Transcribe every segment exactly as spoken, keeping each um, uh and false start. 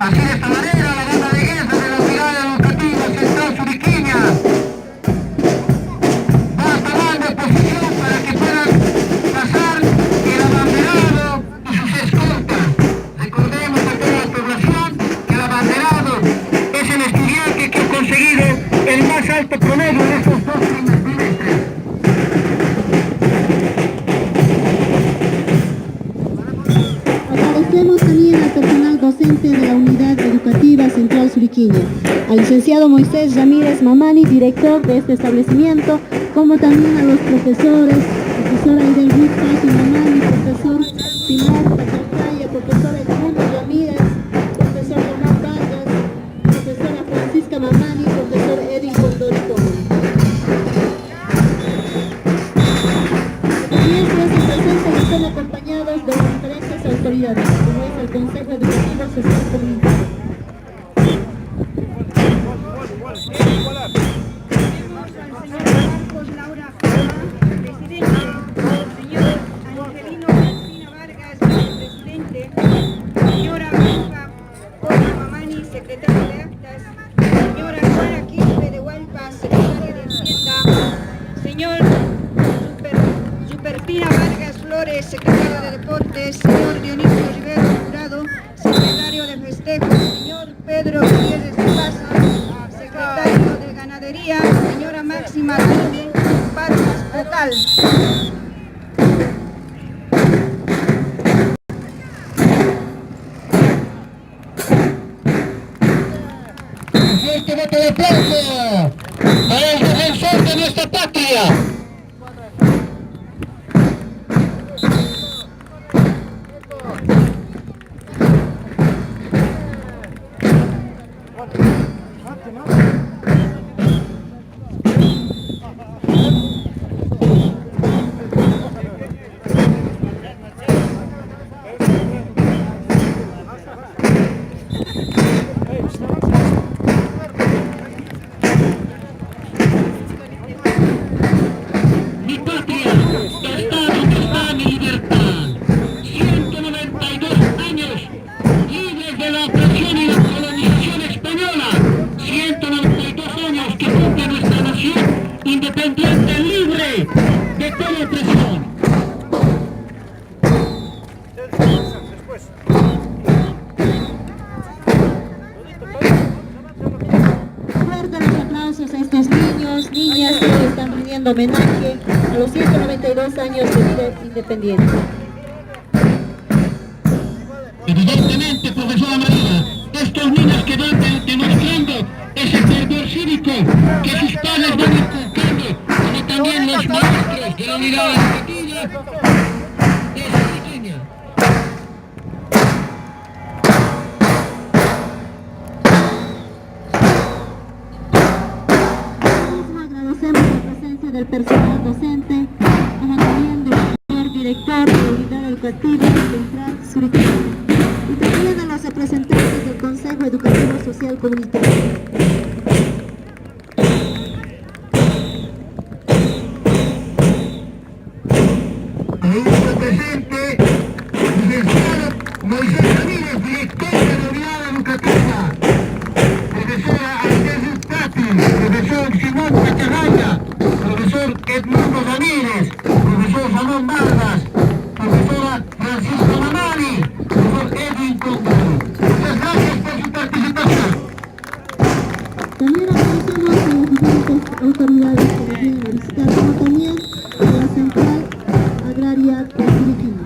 Así, de esta manera, la banda de guerra de la Unidad Educativa Central Suriquiña va tomando posición para que puedan pasar el abanderado y sus escoltas. Recordemos a toda la población que el abanderado es el estudiante que ha conseguido el más alto promedio en estos dos primeros trimestres. Agradecemos también al personal docente de la Unidad Educativa Central Suriquiña, al licenciado Moisés Ramírez Mamani, director de este establecimiento, como también a los profesores, profesora Aidel Ruiz Paz Mamani, profesor Simón Pachacaya, profesor Edmundo Ramírez, profesor Román Vargas, profesora Francisca Mamani, profesor Edwin Condori Poma. También se hacen presentes y están acompañados de las diferentes autoridades, como es el Consejo Educativo Social Comunitario. Tenemos al señor Marcos Laura Poma, presidente, señor Angelino Delfina Vargas, vicepresidente, señora Rosa Poma Mamani, secretaria de actas, señora Juana Quispe de Hualpa, secretaria de Hacienda, señor Ruper-, Rupertina Vargas Flores, secretaria de Deportes, señor Dionisio Rivero Jurado, secretario de Festejos, señor Pedro Gutiérrez Espasa, secretario de Ganadería, señora Máxima Dante Vargas, vocal. Un fuerte voto de aplauso para el defensor de nuestra patria. Mi patria está donde está mi libertad. Ciento noventa y dos años libres de la opresión y la colonización española. Ciento noventa y dos años que cumple nuestra nación independiente, libre de toda opresión. Fuerte los aplausos a estos niños, niñas que están rindiendo homenaje a los ciento noventa y dos años de vida independiente. Evidentemente, profesora María, estos niños que van de-, demostrando ese fervor cívico que sus padres van inculcando, como también los maestros de la unidad educativa de Suriquiña. Asimismo, agradecemos la presencia del personal docente, como también del señor director de la Unidad Educativa Central Suriquiña, y también a los representantes del Consejo Educativo Social Comunitario. Ahí está presente licenciado Moisés Ramírez, director de la Unidad Educativa, profesora Aidez Pati, profesor Simón Pacharraya, profesor Edmundo Ramírez, profesor Ramón Vargas, profesora Francisco Mamani, profesor Edwin Condori. Muchas gracias por su participación. También agradecemos a las diferentes autoridades que nos vienen a visitar, como también a la Central Agraria de Suriquiña.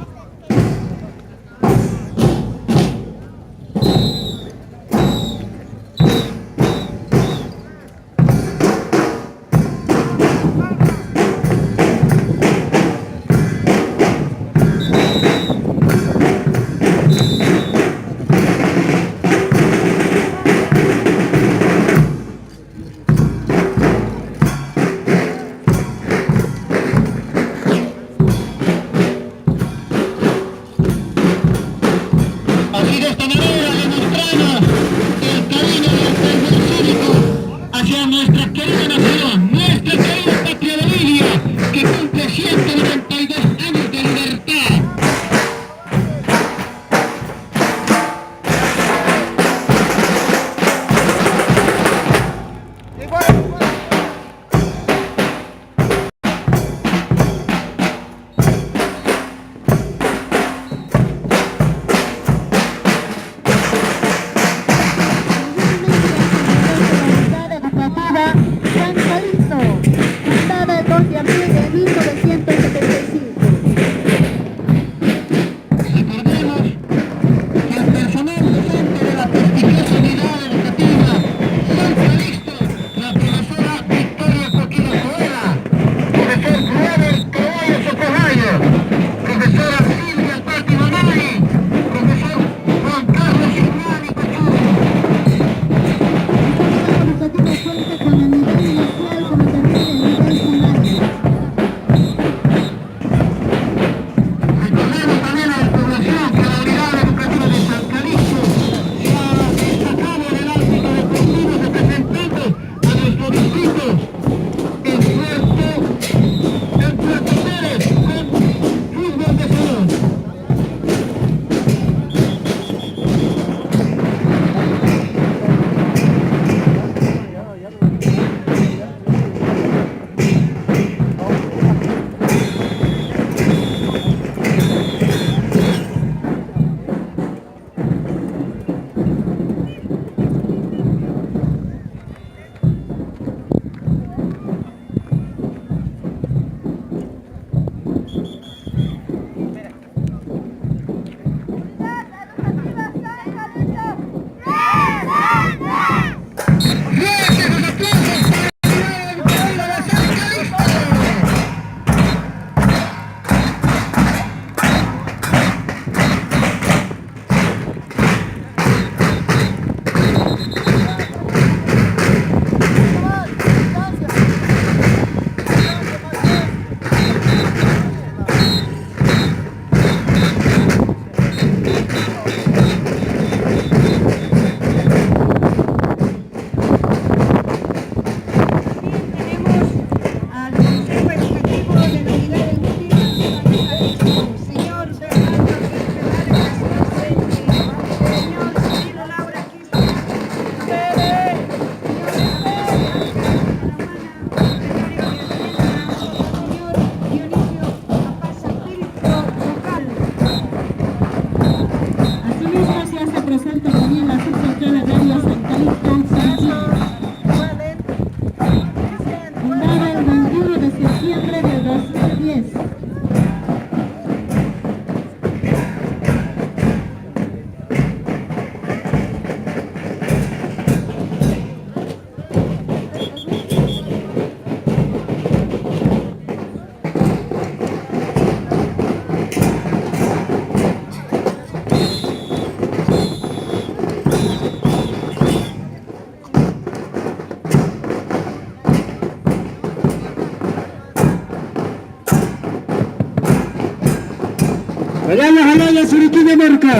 Jalalla, jalalla, Surikiña marka.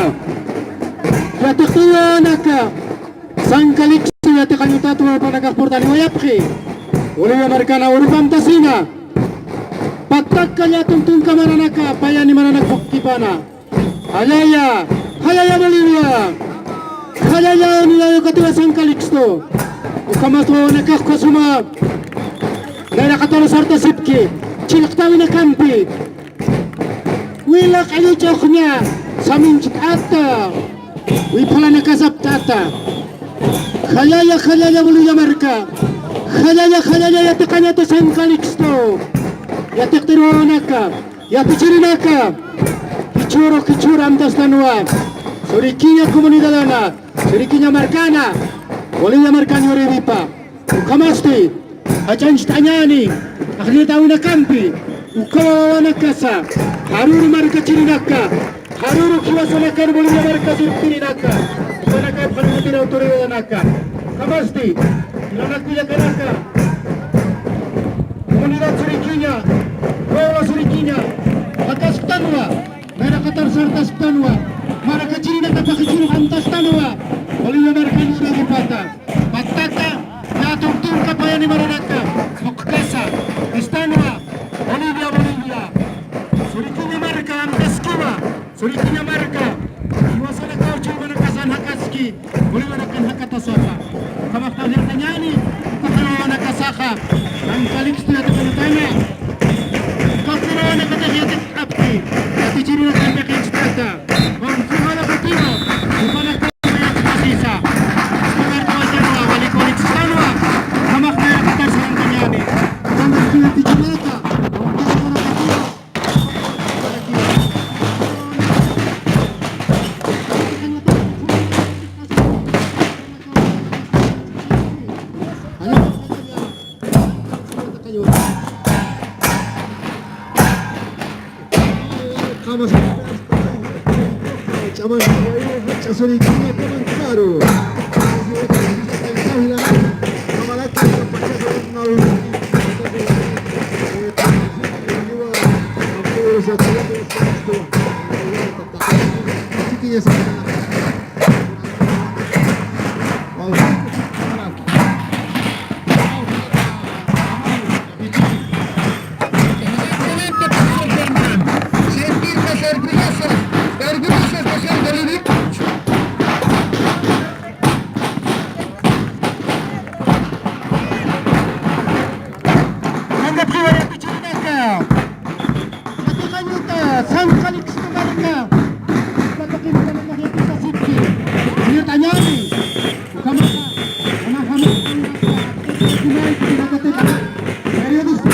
Yatiqt'añanaka. San Calixto yatiqañutatwa jupanakax purtaniwayapxi. Bolivia markana urupamtasina. Pataka llätum tunka maranaka, payani maranak phuqkipana. Jalalla, jalalla Bolivia. Jalalla unidad educativa San Calixto. Ukhamat wawanakax ukhasuma nayraqatar sartasipki. Chillqtawinakampi. Wila q'illu ch'uxña saminchk'ata, wiphalanakasapt'ata. Jallalla, jallalla Bolivia marka. Jallalla, jallalla yatiqañata San Calixto. Yatiqt'ir wawanaka, yatichirinaka. Jichhüru, jichhüru amtastanwa. Surikiña comunidadana, Surikiña markana, Bolivia markan yuriwipa. Ukhamasti, jach'añcht'añäni, ajllitawinakampi, uka wawanakasa, jarüru markachirinaka, jarüru jiwasanakar Bolivia markas irpirinaka, jupanakar phanakatira autoridadanaka. Ukhamasti, jilanaka kullakanaka, comunidad Surikiña, pueblo Surikiña, jakasktanwa. Nayraqatar sartasktanwa, marakachirinakapax jichhüru amtastanwa, Bolivia markan yuripata. Pataka, llätum tunka payani maranaka, phuqkasa, istanwa, Bolivia, Bolivia. Surikiña marka amtaskiwa, Surikiña marka, jiwasanakaw ch'umanakasan jakaski. Bolivia markan jakatasaxa. Ukhamat ajllitañäni, uka wawanakasaxa. San Calixto yatiqañatana. Uka wawanakatix yatiqapki. Yatichirinakampi qillqt'ata. Consuelo Cutivo. Jupanakaw yatiqasisa. Jupanakaw yatiqasisa. Wali Calixto. Ukhamat nayraqatar sarantañäni. Uka yatichirinaka. Yatiqañata, San Calixto marka. Yatiqañata, yatiqañata, yatiqañata. Yatiqañata. Periodista.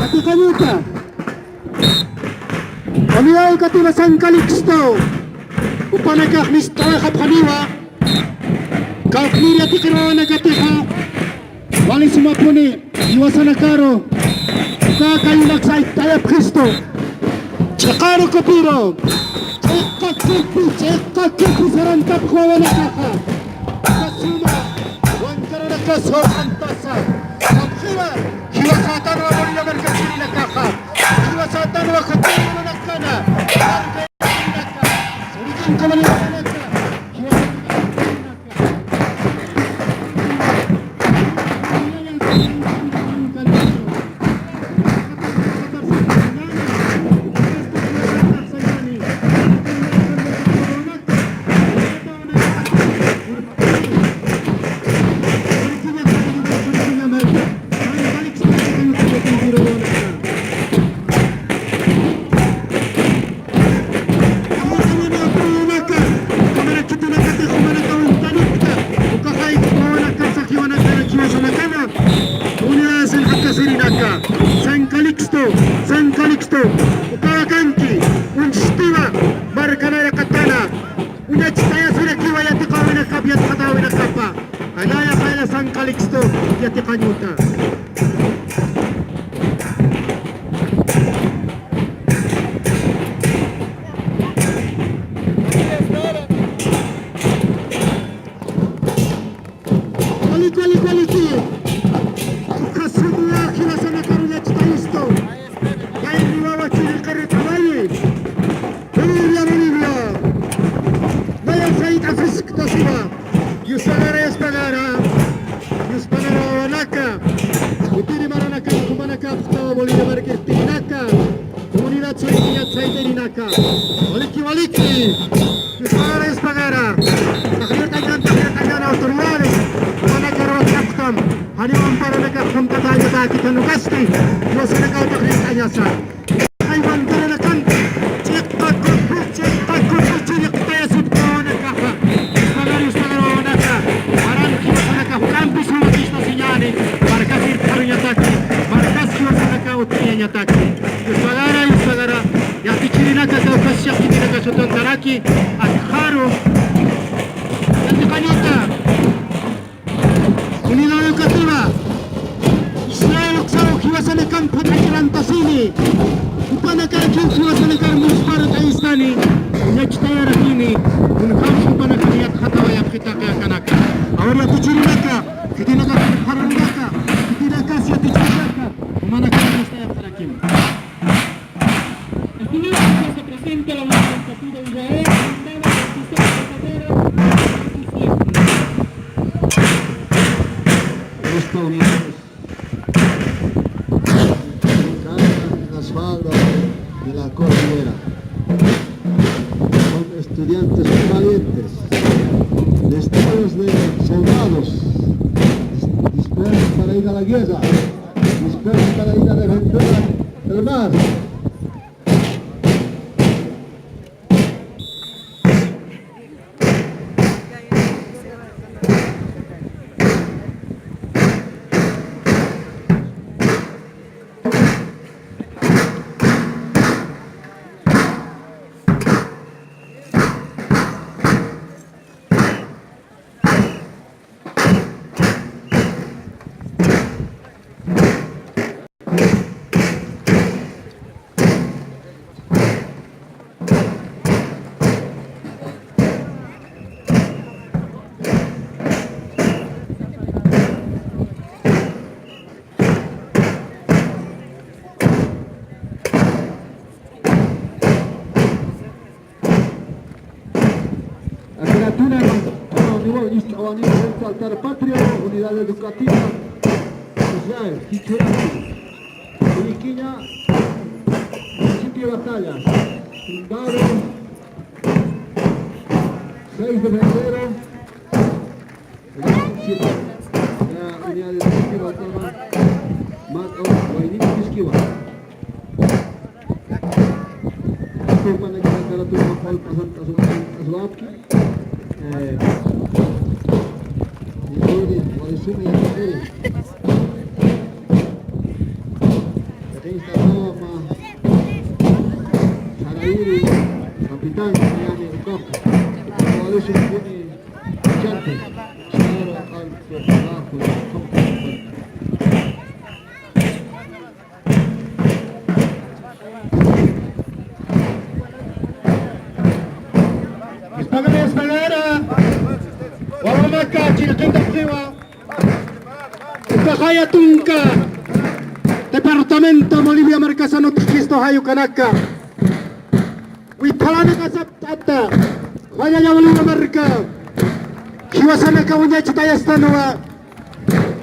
Yatiqañata. Unidad Educativa San Calixto. Jupanakax mist'awayxapxaniwa. Kawknir yatiqir wawanakatixa. Wali sumapuni jiwasanakaru. Uka kayunaksa ayt'ayapxistu. Chiqaru Cutivo. Chiqpa kupi sarantapxi wawanakaxa. Kasuma, wankaranakax sawqantasa. Samxiwa, jiwasatanwa Bolivia markachirinakaxa. Jiwasatanwa kutirinakana. Markachirinaka. Surikin comunidad. San Calixto, San Calixto, ukawa kanki, uñstiwa, markanaraqatana, uñachitayasirakiwa yatiqawinakapa, yatiqatawinakapa, allaya qaya San Calixto, yatiqañuta. Waliki, waliki, waliki. Uka suma jiwasanakaru yatiqañastu. Yayni wawa churil qirrit'awayi. Bolivia, Bolivia. Naya sayt'asiskta siwa. Yuspagara, yuspagara. Yuspagara wawanaka. Utiri maranaka, jumanaka, Bolivia markirtinaka. Comunidad Soykiñat sayt'irinaka. Waliki, waliki. Yuspagara, yuspagara. Taqllirt'añan, taqllirt'añan autoridades. Jumanaka ruwatapxtam. Janiw amparanaka juntatañataki thanukasti. Yusanaka taqllirt'añasa. Jaywan karanakan. Chiqpa kupi, chiqpa kupi, chiriqtayasipkawanakaxa. Yuspagara, yuspagara wawanaka. Maranki wasanaka jukampis jumakista siñani. Markasir pharuñataki. Markaski wasanaka utjiyañataki. Yuspagara, yuspagara, yatichirinaka, kawkasi yatichirinaka sutantaraki, akxaru, yatiqañuta. Unidad Educativa, Israel uksaw jiwasanakan phath'akirantasini, jupanakar jiw jiwasanakar musphart'ayistani, uñachitayarakini, uñjam jupanakar yatxatawayapxitaki akanaka. Awar yatichirinaka, khitinaka, khitinaka, khitinaka, yatichirinaka, jumanakar mustayapxarakim. Asimismo, se presenta la candidatura de Israel, mandada veintiséis de febrero de dos mil diecisiete. Estados Unidos, en las faldas de la cordillera. Son estudiantes muy valientes, vestidos de soldados, dis-, dispuestos para ir a la guerra, dispuestos para ir a defender el mar. Asignatura, Unidad Educativa, Israel, Jichuraki, Uriquiña, municipio de Batalla, fundado seis de febrero, ya, unidad de Esquiva, tama, mat, o, Guainito, Esquiva. Turmana, kira, kara, turma, cual, pasan, pasan, pasan, pasan, eh, y, y, y, y, y, y, y, Esta tama, Sarairi, capitán, yani, ukax. Cual es un Kajaya tunka departamento Bolivia markasanut utjkistu jay ukanaka. Wiphalanaka sapt'ata. Jallalla Bolivia marka. Jiwasanaka uñachitayastanwa.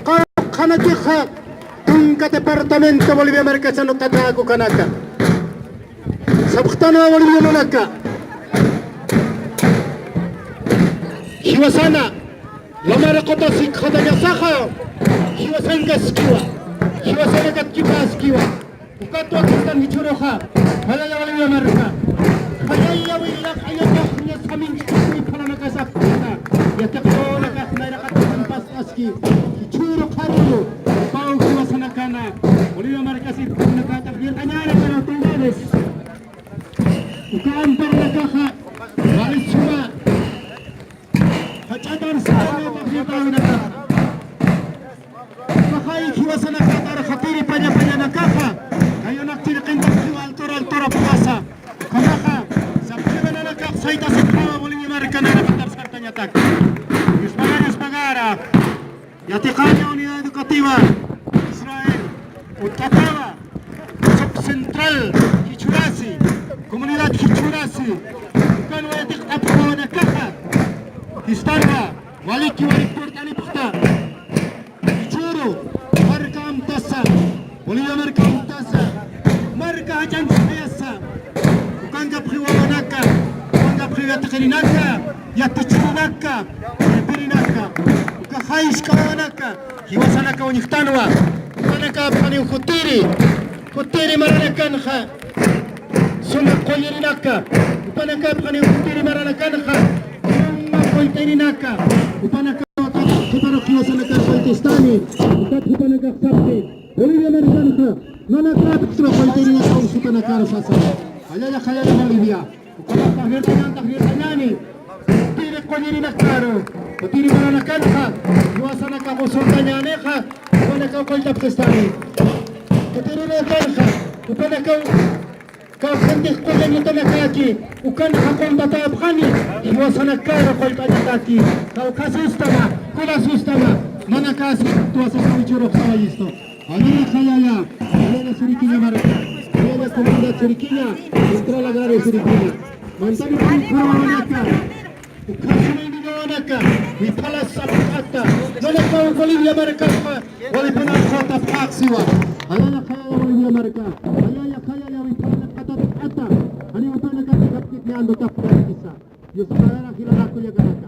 Qawqhanatixa tunka departamento Bolivia markasanut utjkta ukanaka. Sapxtanwa bolivianonaka. Jiwasana lamar qutasi khathañasaxa, jiwasankaskiwa, jiwasanakat kipaskiwa. Ukat wakistan jichhüruxa, jallalla Bolivia marka. Jallalla willaqa, jallalla saminchus wiphalanaka sapxta. Yatiqawanaka nayraqatapan pasaski. Jichhüru qharüru, pawki jiwasanakana. Bolivia markasi, kunakata, yatañäni, pero autoridades. Uka amparnakaxa, wali suma. Jach'atar suma, yatawinaka. Uka jay jiwasanakatar qhatiri paña pañanakaxa. Kayunak chirqinta jiwa altura altura pasa. Ukhamaxa, sapxiwananakax saytasipxawa Bolivia markanakatar sartañatak. Yusmagara, yusmagara. Yatiqaña Unidad Educativa Israel, utkatawa, Subcentral Jichhurasi, Comunidad Jichhurasi, ukanwa yatiqt'apxawanakaxa, jistanwa, waliki walik purt'anipxta, jichhüru, marka amtasa, Bolivia marka amtasa, marka jach'ankasayasa, ukankapxiw wawanaka, ukankapxiw yatiqirinaka, yatichirinaka, yatirinaka, uka jaysk'awanaka, jiwasanaka uñjtanwa, jupanakapxaniw jutiri, jutiri maranakanxa, suma qullirinaka, jupanakapxaniw jutiri maranakanxa, suma qullt'irinaka, jupanaka, jupanakaw jiwasanakar qullt'istani, ukat jupanakax sapxi. Bolivia markanxa, nanakapxsma qullt'irinaka usutanakar sasa. Jallalla, jallalla Bolivia. Ukanak tajirtañan, tajirtañani. Tiri qullirinakaru. Tiri maranakanxa. Jiwasanakax usuntañänixa. Jupanakaw qullt'apxistani. Tiri maranakanxa. Jupanakaw Kawkhantix qullan yatanakäki, ukanxa quntatäpxani, jiwasanakar qullt'añataki, kawkhasistama, kunasistama, manakäsi tuwasasa wichhürux sawayistu. Jallalla, jallalla, jallalla Suriquiña marka, jallalla comunidad Suriquiña, Central Agraria Suriquiña. Mantanipxi kuruwanaka. Ukham suma inikawanaka, wiphalas sapxata, nanakaw Bolivia markaxa, walipanakax sapxaxsiwa. Jallalla, jallalla Bolivia marka, jallalla, jallalla wiphanakax sapxata, jani wipanakax sapxitni andutapxarakisa. Yusmagara jilanak kullakanaka.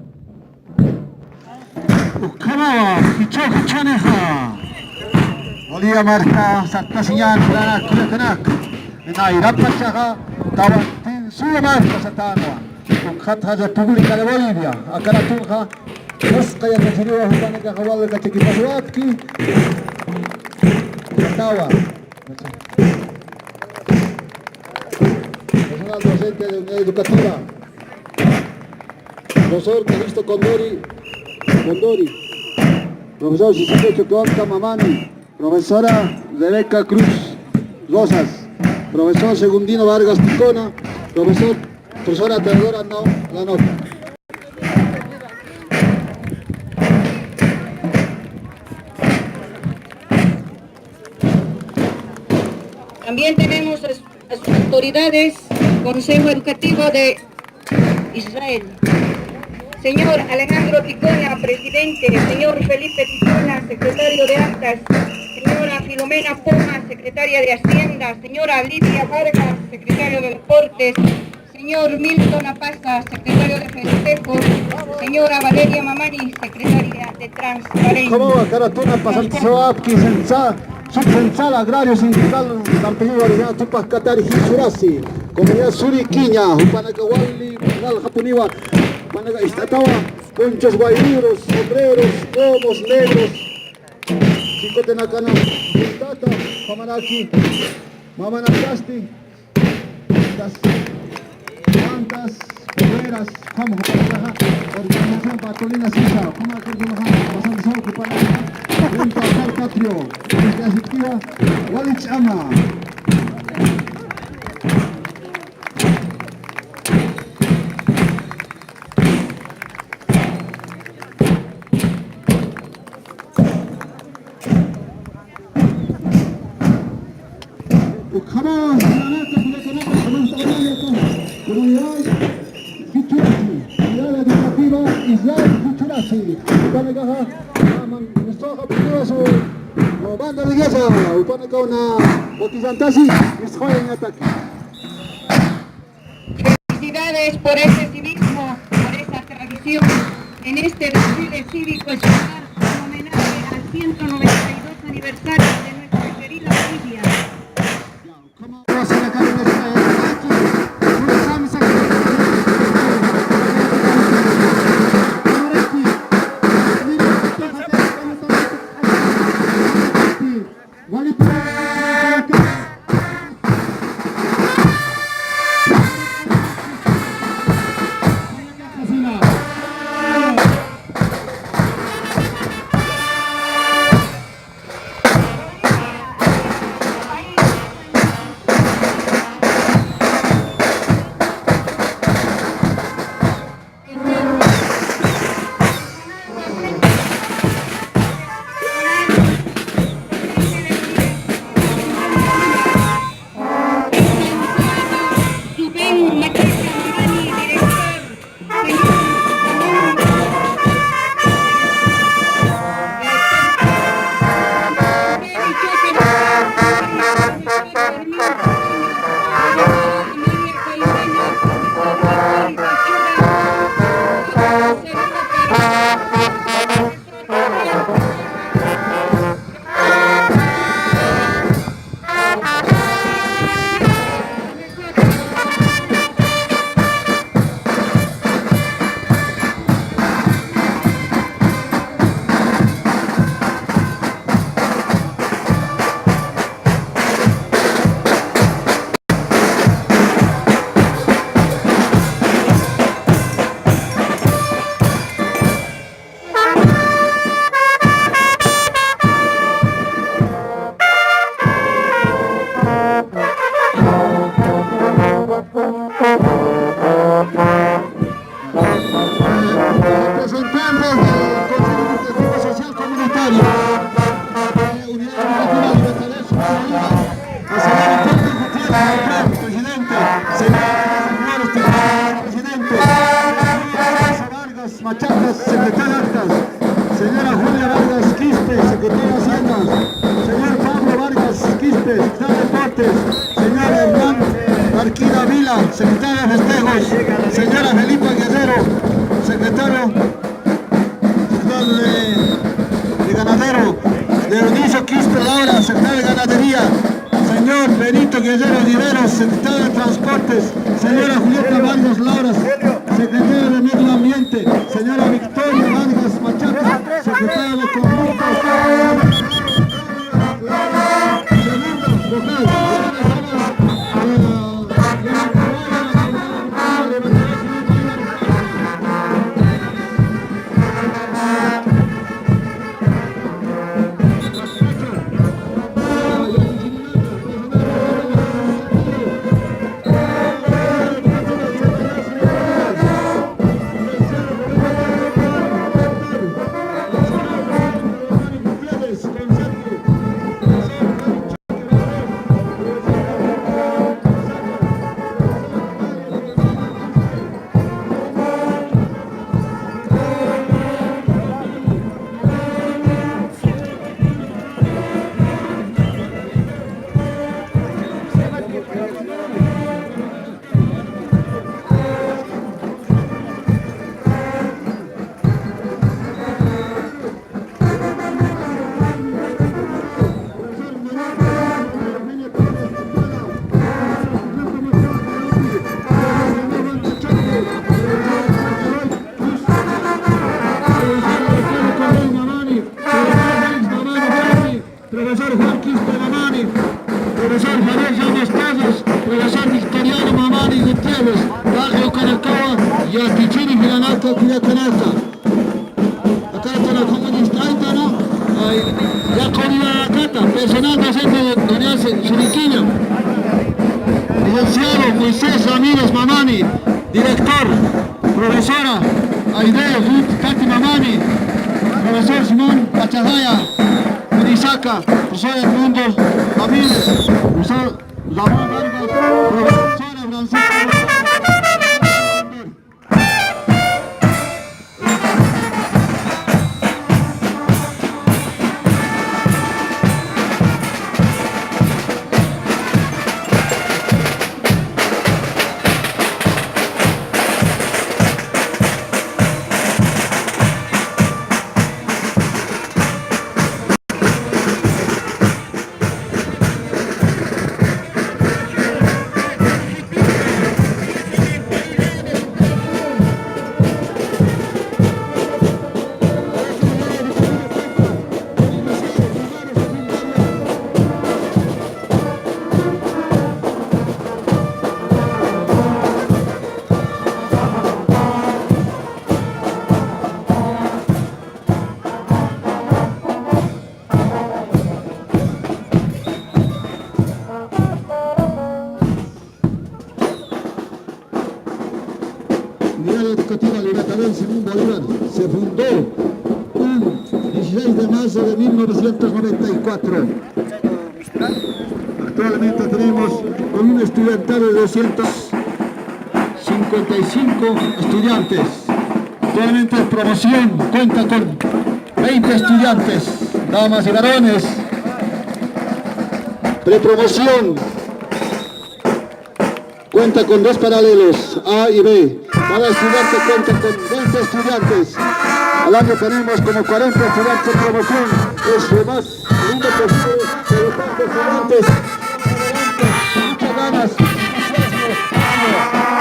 Ukhamawa, jichhu jichhanixa. Bolivia marka, sartasiñäni jilanak kullakanaka. Nayrap pachaxa, tawantin suya marka satänwa. Ukxatxa República de Bolivia, aka ratunxa, usqa yatachiriwa jupanakaxa walkachakipasiwapki. Yatawa. Personal docente de unidad educativa. Profesor Calisto Condori, Condori. Profesor Siseco Choquehuanca Mamani. Profesora Rebeca Cruz Rosas, profesor Segundino Vargas Ticona, profesor, profesora Teodora Nau Lanoca. También tenemos a, a sus autoridades, Consejo Educativo de Israel. Señor Alejandro Ticona, presidente. Señor Felipe Ticona, secretario de Actas. Señora Filomena Poma, secretaria de Hacienda. Señora Lidia Vargas, secretario de Deportes. Señor Milton Apaza, secretario de Festejos. Señora Valeria Mamani, secretaria de Transparencia. Ukhamawa, aka ratuna pasantisawapki sensa, Subcentral Agrario Sindical Campesino Boliviano Tupac Katari Jichhurasi, Comunidad Suriquiña, jupanaka wali, wal japuniwa, jupanaka ist'atawa, ponchos guayruros, sombreros, pomos negros, chicotenakana, puntata, mamanaki, mamanakasti, Mantas, mantas, poleras, como organización Patolina Sisa, como organización Patolina Sisa, venta Carpatrio, iniciativa, Walichama. Ukhamäwa jilanaka, jilanaka, comunidad Kichurasi, Unidad Educativa Israel Kichurasi. Jupanakaxa, ah, man, nuestra, ah, banda de guerra, jupanakaw na, bautizantasi, misqawayañataki. Felicidades por ese civismo, por esa tradición en este desfile cívico escolar en homenaje al ciento noventa y dos aniversario de nuestra querida Bolivia. Representantes del Consejo Consultivo Social Comunitario, eh, Unidad Educativa Libertadores, a señor Víctor Gutiérrez, presidente, señor Flores, presidente, señor Vargas Machacas, secretario de actas, señora Julia Vargas Quispe, secretaria de Hacienda, señor Pablo Vargas Quispe, secretario de Deportes, señor Hernán Arquida Vila, secretario de Festejos, señora Felipa Guerrero, secretario, secretario de, de Ganadero, Leonicio Quispe Laura, secretario de Ganadería, señor Benito Guerrero Rivero, secretario de Transportes, señora Julieta Vargas Laura, secretaria de Medio Ambiente, señora Victoria Vargas Machaca, secretaria de Comunicación, segunda vocal. Profesor Juan Quispe mamani, profesor Javier Llamas Torres, profesor Victoriano mamani Gutiérrez, barrio Caracawa, yatichiri jilanaka, kullakanaka. Akatana comunista, ¿no? Ay, ya comunidad acata, personal docente de Doña Suriquiña, licenciado Moisés Ramírez mamani, director, profesora Aide Ruth Cati mamani, profesor Simón Pachajaya, Urisaka, profesor Edmundo Ramírez, profesor Ramón Vargas, profesora Francisca. Unidad Educativa Libertadora Simón Bolívar se fundó un dieciséis de marzo de mil novecientos noventa y cuatro. Actualmente tenemos con un estudiantado de doscientos cincuenta y cinco estudiantes. Actualmente promoción cuenta con veinte estudiantes, damas y varones. Prepromoción cuenta con dos paralelos, A y B. Cada estudiante cuenta con veinte estudiantes. Al año tenemos como cuarenta estudiantes en promoción. Es lo más lindo posible, pero tantos estudiantes. Muchas ganas, mucho entusiasmo.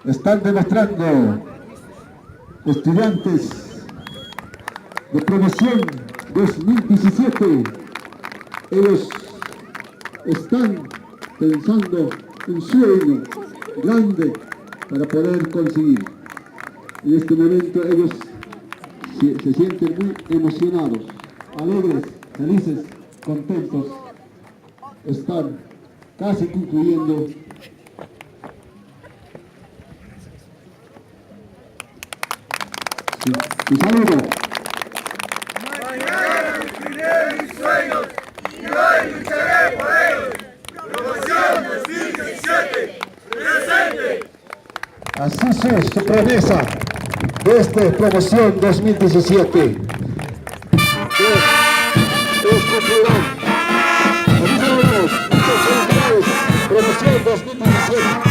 Están demostrando estudiantes de promoción dos mil diecisiete. Ellos están pensando un sueño grande para poder conseguir. En este momento ellos se, se sienten muy emocionados, alegres, felices, contentos. Están casi concluyendo. Sí, un saludo. Mañana cumpliré mis sueños y hoy lucharé por ellos. Promoción dos mil diecisiete, presente. Así es su promesa desde promoción dos mil diecisiete. Ellos cumplirán. Feliz año, muchas felicidades. Promoción dos mil diecisiete.